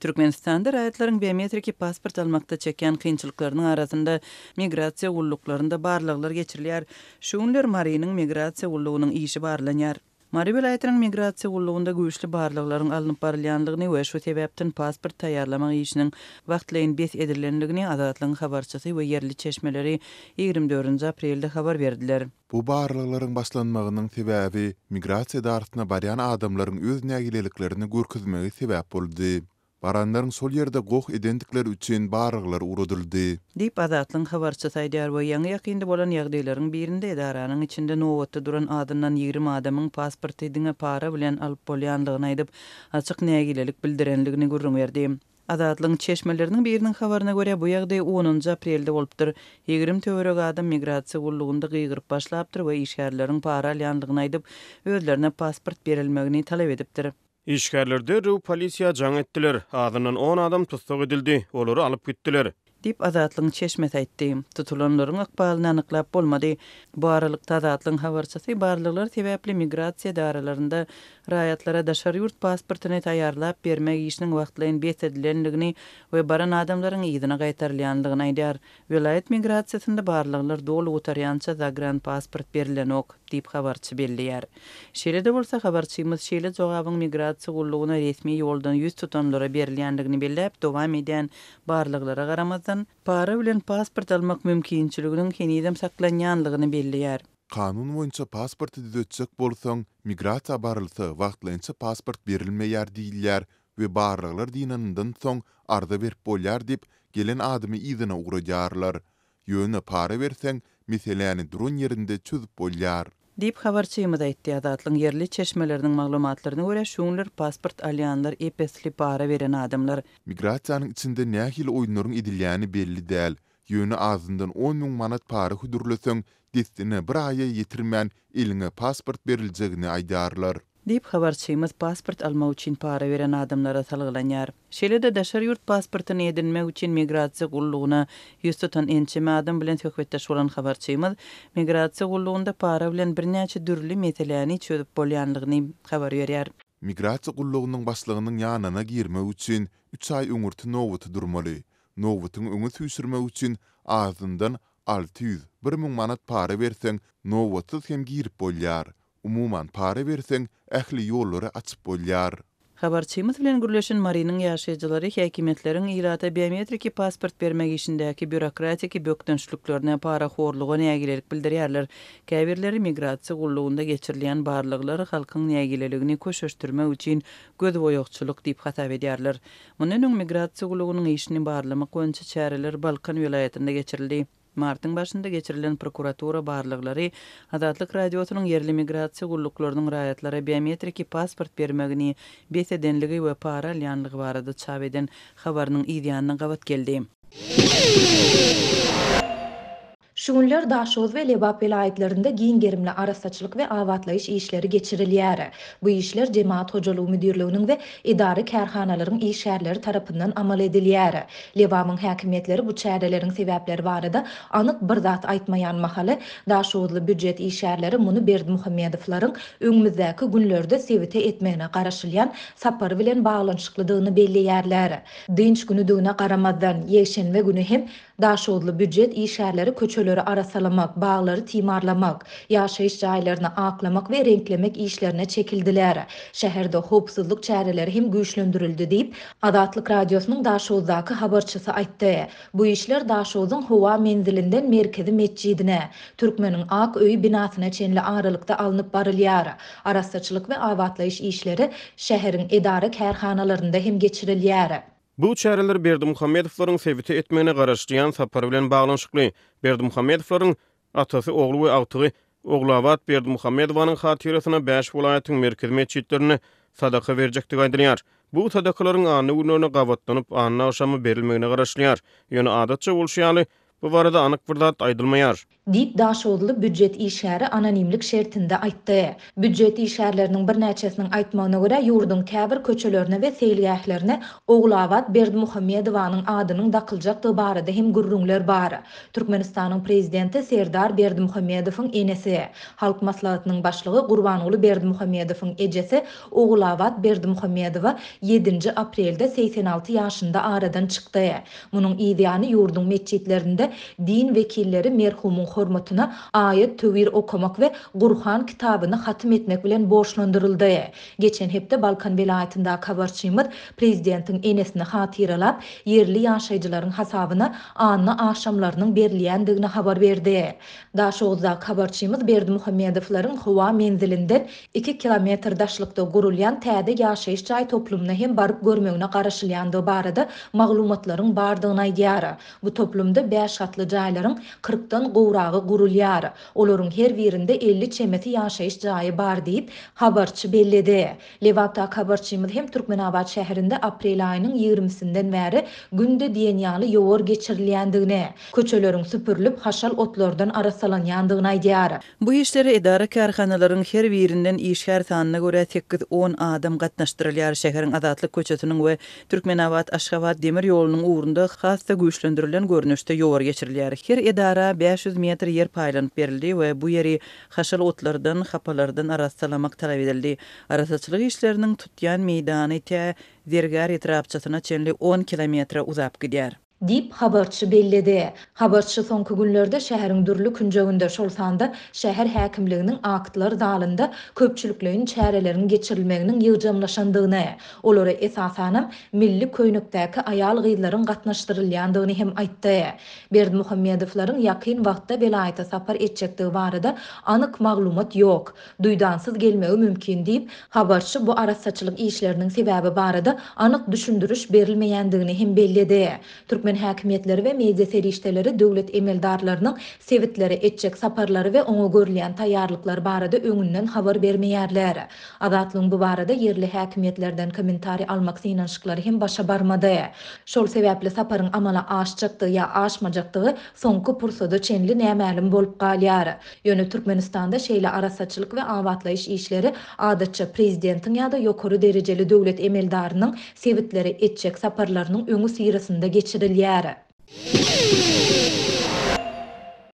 Türkmenistanda raýatlaryň biometriki pasport almakda çekýän kynçylyklarynyň arasynda migrasiýa gulluklarynda barlaglar geçirilýär. Şu günler Marynyň migrasiýa gullugynyň işi barlanýar. Mary welaýatynyň migrasiýa gullugynda güýçli barlaglaryň alnyp barylýandygyny we şu sebäpden pasport taýýarlamak işiniň wagtlaýyn bes edilendigini Azatlygyň habarçysy we ýerli çeşmeleri 24-nji aprelde habar berdiler. Bu barlaglaryň başlanmagynyň sebäbi migrasiýa edarasyna barýan adamlaryň öz nägileliklerini görkezmegi sebäp boldy. Baranlaryň şol ýerde goh edendikleri üçin barlaglar ugradyldy. Diýip, Azatlygyň habarçysy aýdýar we ýaňy-ýakynda bolan ýagdaýlaryň birinde edaranyň içinde nobatda duran azyndan 20 adamyň pasporty diňe para bilen alyp bolýandygyny aýdyp, açyk nägilelik bildirendigini gürrüň berdi. Azatlygyň çeşmeleriniň biriniň habaryna görä, bu ýagdaý onunjy aprelde bolupdyr. 20 töweregi adam migrasiýa gullugynda gygyryp başlapdyr we işgärleriň para alýandygyny aýdyp, özlerine pasport berilmegini talap edipdir. Işgärler derrew polisiýa jaň etdiler. Azyndan on adam tussag edildi, olary alyp gitdiler. Diýip, Azatlygyň çeşmesi aýtdy. Tutulanlaryň ykbalyny anyklap bolmady. Bu aralykda, Azatlygyň habarçysy barlaglar sebäpli migrasiýa edaralarynda raýatlara daşary ýurt pasportyny taýýarlap bermek işiniň wagtlaýyn bes edilendigini we baran adamlaryň yzyna gaýtarylýandygyny aýdýar. Welaýat migrasiýasynda barlaglar doly gutarýança zagranpasport berilenok, diýip, habarçy belleýär. Şeýle-de bolsa, habarçymyz şeýle jogabyň migrasiýa gullugyna resmi ýoldan ýüz tutanlara berilýändigini belläp, dowam edýän barlaglara garamazdan, para bilen pasport almak mümkinçiliginiň henizem saklanýanlygyny belleýär. Kanun boýunça pasporty düzetjek bolsaň, migrasiýa barylsa, wagtlaýynça pasport berilmeýär diýilýär we barlaglar dynanyndan soň arza berip bolýar diýip, gelen adamy yzyna ugradýarlar. Ýöne para berseň, meseläni duran ýerinde çözüp bolýar. Diýip, habarçymyz aýtdy. Azatlygyň ýerli çeşmeleriniň maglumatlaryna görä, şu günler pasport alýanlar ep-esli para beren adamlar. Migrasiýanyň içinde nähili oýunlaryň edilýäni belli däl, ýöne azyndan 10,000 manat para hödürleseň, dessine bir aýa ýetirmän eliňe pasport beriljegini aýdýarlar. Diýip, habarçymyz pasport almak üçin para beren adamlara salgylanýar. Şeýle-de daşary ýurt pasportyny edinmek üçin migrasiýa gullugyna ýüz tutan ençeme adam bilen söhbetdeş bolan habarçymyz migrasiýa gullugynda para bilen birnäçe dürli meseläni çözüp bolýanlygyny habar berýär. Migrasiýa gullugynyň başlygynyň ýanyna girmek üçin üç aý öňürti nobata durmaly. Nobatyňy öňe süýşürmek üçin azyndan 600, 1000 manat para berseň, nobatsyz hem girip bolýar. Umuman, para berseň, ähli ýollary açyp bolýar. Habarçymyz bilen gürleşen Marynyň ýaşaýjylary häkimiýetleriň ilata biometriki pasport bermek işindäki býurokratiki bökdençliklerine, parahorluga nägilelik bildirýärler. Käbirleri migrasiýa gullugynda geçirilýän barlaglary halkyň nägileligini köşeşdirmek üçin gözboýagçylyk diýip hasap edýärler. Mundan öň migrasiýa gullugynyň işini barlamak boýunça çäreler Balkan welaýatynda geçirildi. Martyň başynda geçirilen prokuratura barlaglary Azatlyk Radiosynyň ýerli migrasiýa gulluklarynyň raýatlara biometriki pasport bermegini bes edenligi we para alýanlygy barada çap eden habarynyň yzýanyna gabat geldi. Şu günler Daşoguz we Lebap welaýatlarynda giň gerimli arassaçylyk we abatlaýyş işleri geçirilýär. Bu işler Jemagat hojalygy müdirliginiň we edara-kärhanalaryň işgärleri tarapyndan amal edilýär. Lebabyň häkimiýetleri bu çäreleriň sebäpleri barada anyk bir zat aýtmaýan mahaly, daşoguzly býujet işgärleri muny Berdimuhamedowlaryň öňümizdäki günlerde sebite etmegine garaşylýan sapary bilen baglanyşyklydygyny belleýärler. Dynç günüdigine garamazdan, ýekşenbe güni hem Daşoguzly býujet işgärleri köçeleri arassalamak, baglary timarlamak, ýaşaýyş jaýlaryny aklamak we reňklemek işlerine çekildiler. Şäherde howpsuzlyk çäreleri hem güýçlendirildi diýip, Azatlyk Radiosynyň Daşoguzdaky habarçysy aýtdy. Bu işler Daşogzuň howa menzilinden merkezi metjidine, Türkmeniň ak öýi binasyna çenli aralykda alnyp barylýar. Arassaçylyk we abatlaýyş işleri şäheriň edara-kärhanalarynda hem geçirilýär. Bu çäreler Berdimuhamedowlaryň sebite etmegine garaşylýan sapary bilen baglanyşykly. Berdimuhamedowlaryň atasy, ogly we agtygy Ogulabat Berdimuhamedowanyň hatyrasyna bäş welaýatyň merkezi metjitlerinde sadaka berjekdigi aýdylýar. Bu sadakalaryň anna günlerine gabatlanyp, anna agşamy berilmegine garaşylýar. Ýöne adatça bolşy ýaly, bu barada anyk bir zat aýdylmaýar. Diýip, daşoguzly býujet işgäri anonimlik şertinde aýtdy. Býujet işgärleriniň birnäçesiniň aýtmagyna görä, ýurduň käbir köçelerine we seýilgählerine Ogulabat Berdimuhamedowanyň adynyň dakyljakdygy barada hem gürrüňler bar. Türkmenistanyň prezidenti Serdar Berdimuhamedowyň enesi, Halk Maslahatynyň başlygy Gurbanguly Berdimuhamedowyň ejesi Ogulabat Berdimuhamedowa ýedinji aprelde 86 ýaşynda aradan çykdy. Munuň yz ýany ýurduň metjitlerinde din wekilleri merhumyň hormatyna aýat-töwir okamak we Gurhan kitabyny hatym etmek bilen borçlandyryldy. Geçen hepde Balkan welaýatyndaky habarçymyz prezidentiň enesini hatyralap, ýerli ýaşaýjylaryň hasabyna anna agşamlarynyň berilýändigini habar berdi. Daşoguzdaky habarçymyz Berdimuhamedowlaryň howa menzilinden iki kilometr daşlykda gurulýan täze ýaşaýyş jaý toplumyna hem baryp görmegine garaşylýandygy barada maglumatlaryň bardygyny aýdýar. Bu toplumda bäş gatly jaýlaryň kyrkdan gowragy gurulýar. Olaryň her birinde 50 çemesi ýaşaýyş jaýy bar diýip, habarçy belledi. Lebapdaky habarçymyz hem Türkmenabat şäherinde aprel aýynyň ýigrimisinden bäri günde diýen ýaly ýowar geçirilýändigini, köçeleriň süpürilip, haşal otlardan arassalanýandygyny aýdýar. Bu işlere edara-kärhanalaryň her birinden işgär sanyna görä sekiz-on adam gatnaşdyrylýar. Şäheriň Azatlyk köçesiniň we Türkmenabat-Aşgabat demir ýolunyň ugrunda has-da güýçlendirilen görnüşde ýowar geçirilýär. Her edara 500 metr ýer paýlanyp berildi we bu ýeri haşal otlardan, hapalardan arassalamak talap edildi. Arassaçylyk işleriniň tutýan meýdany tä Zergär etrapçasyna çenli on kilometre uzap gidýär. Diýip, habarçy belledi. Habarçy soňky günlerde şäheriň dürli künjeginde, şol sanda şäher häkimliginiň aktlar zalynda köpçülikleýin çäreleriň geçirilmeginiň ýygjamlaşandygyny, olara esasanam milli köýnekdäki aýal-gyzlaryň gatnaşdyrylýandygyny hem aýtdy. Berdimuhamedowlaryň ýakyn wagtda welaýata sapar etjekdigi barada anyk maglumat ýok. Duýdansyz gelmegi mümkin diýip, habarçy bu arassaçylyk işleriniň sebäbi barada anyk düşündiriş berilmeýändigini hem belledi. Türkmen häkimiýetleri we media serişdeleri döwlet emeldarlarynyň sebitlere etjek saparlary we oňa görülýän taýýarlyklar barada öňünden habar bermeýärler. Azatlygyň bu barada ýerli häkimiýetlerden kommentariý almak synanyşyklary hem başa barmady. Şol sebäpli saparyň amala aşjakdygy ýa aşmajakdygy soňky pursada çenli nämälim bolup galýar. Ýöne Türkmenistanda şeýle arassaçylyk we abatlaýyş işleri adatça prezidentiň ýa-da ýokary derejeli döwlet emeldarynyň sebitlere etjek saparlarynyň öňüsyrasynda geçirilýär.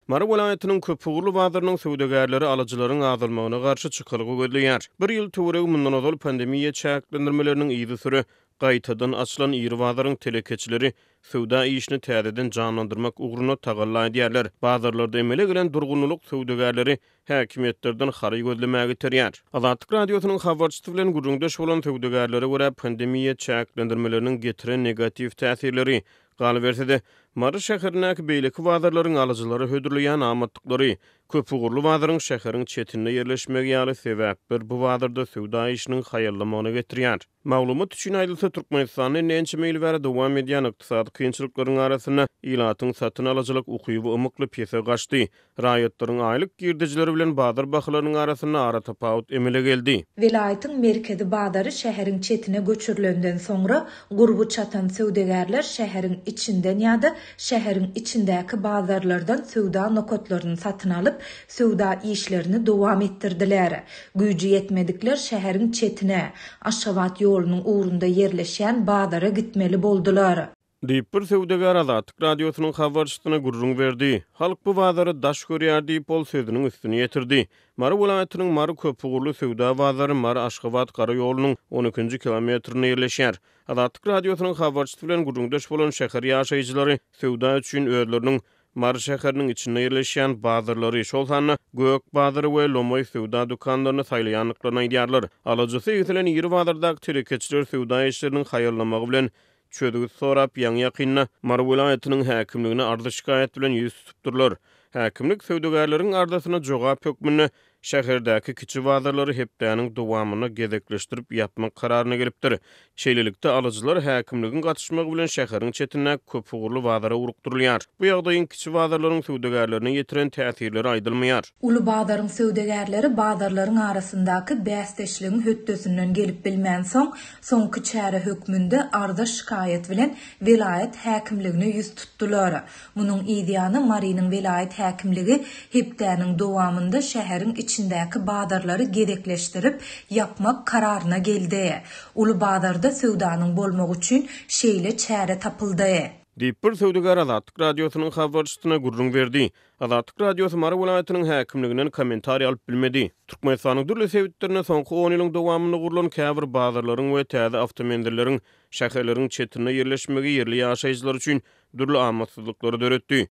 Mary welaýatynyň köpugurly bazarynyň söwdagärleri alyjylaryň azalmagyna garşy çykalga gözleýär. Bir ýyl töweregi mundan ozal pandemiýa çäklendirmeleriniň yzysüre gaýtadan açylan iri bazaryň telekeçileri söwda işini täzeden janlandyrmak ugrunda tagalla edýärler. Bazarlarda emele gelen durgunlylyk söwdagärleri häkimiýetlerden haryt gözlemäge iterýär. Azatlyk Radiosynyň habarçysy bilen gürrüňdeş bolan söwdagärlere görä, pandemiýa çäklendirmeleriniň getiren negatiw täsirleri, galyberse-de, Mary şäherindäki beýleki bazarlaryň alyjylara hödürleýän amatlyklary, köpugurly bazaryň şäheriň çetinde ýerleşmegi ýaly sebäpler bu bazarda söwda işiniň haýallamagyna getirýär. Maglumat üçin aýdylsa, Türkmenistanda indi ençeme ýyl bäri dowam edýän ykdysady kynçylyklaryň arasynda ilatyň satyn alyjylyk ukyby ymykly pese gaçdy. Raýatlaryň aýlyk girdejileri bilen bazar bahalarynyň arasynda aratapawut emele geldi. Welaýatyň merkezi bazary şäheriň çetine göçürilenden soňra, gurby çatan söwdagärler şäheriň içinden ýa-da şäheriň içindäki bazarlardan söwda nokatlaryny satyn alyp, söwda işlerini dowam etdirdiler. Güýji ýetmedikler şäheriň çetine, Aşgabat ýolunyň ugrunda ýerleşýän bazara gitmeli boldular. Diýip, bir söwdagär Azatlyk Radiosynyň habarçysyna gürrüň berdi. Halk bu bazary daş görýär diýip, ol sözüniň üstüni ýetirdi. Mary welaýatynyň Mary köpugurly söwda bazary Mary-Aşgabat gara ýolunyň on ikinji kilometrinde ýerleşýär. Azatlyk Radiosynyň habarçysy bilen gürrüňdeş bolan şäher ýaşaýjylary söwda üçin özleriniň Mary şäheriniň içinde ýerleşýän bazarlary, şol sanda Gök bazary we Lomaý söwda dükanlaryny saýlaýandyklaryny aýdýarlar. Alyjysy egsilen iri bazardaky telekeçiler söwda işleriniň haýallamagy bilen çözgüt sorap, ýaňy-ýakynda Mary welaýatynyň häkimligine arza-şikaýat bilen ýüz tutupdyrlar. Häkimlik söwdagärleriň arzasyna jogap hökmünde. şäherdäki kiçi bazarlary hepdäniň dowamynda gezekleşdirip ýapmak kararyna gelipdir. Şeýlelikde, alyjylar häkimligiň gatyşmagy bilen şäheriň çetindäki köpugurly bazara ugrukdyrylýar. Bu ýagdaýyň kiçi bazarlaryň söwdagärlerine ýetiren täsirleri aýdylmaýar. Uly bazaryň söwdagärleri bazarlaryň arasyndaky bäsdeşligiň hötdesinden gelip bilmänsoň, soňky çäre hökmünde arza-şikaýat bilen welaýat häkimligine ýüz tutdular. Munuň yzýany Marynyň welaýat häkimligi hepdäniň dowamynda şäheriň içindäki bazarlary gezekleşdirip ýapmak kararyna geldi. Uly bazarda söwdanyň bolmagy üçin şeýle çäre tapyldy. Diýip, bir söwdagär Azatlyk Radiosynyň habarçysyna gürrüň berdi. Azatlyk Radiosy Mary welaýatynyň häkimliginden kommentariý alyp bilmedi. Türkmenistanyň dürli sebitlerinde soňky on ýylyň dowamynda gurlan käbir bazarlaryň we täze awtomenzilleriň şäherleriň çetinde ýerleşmegi ýerli ýaşaýjylar üçin dürli amatsyzlyklary döretdi.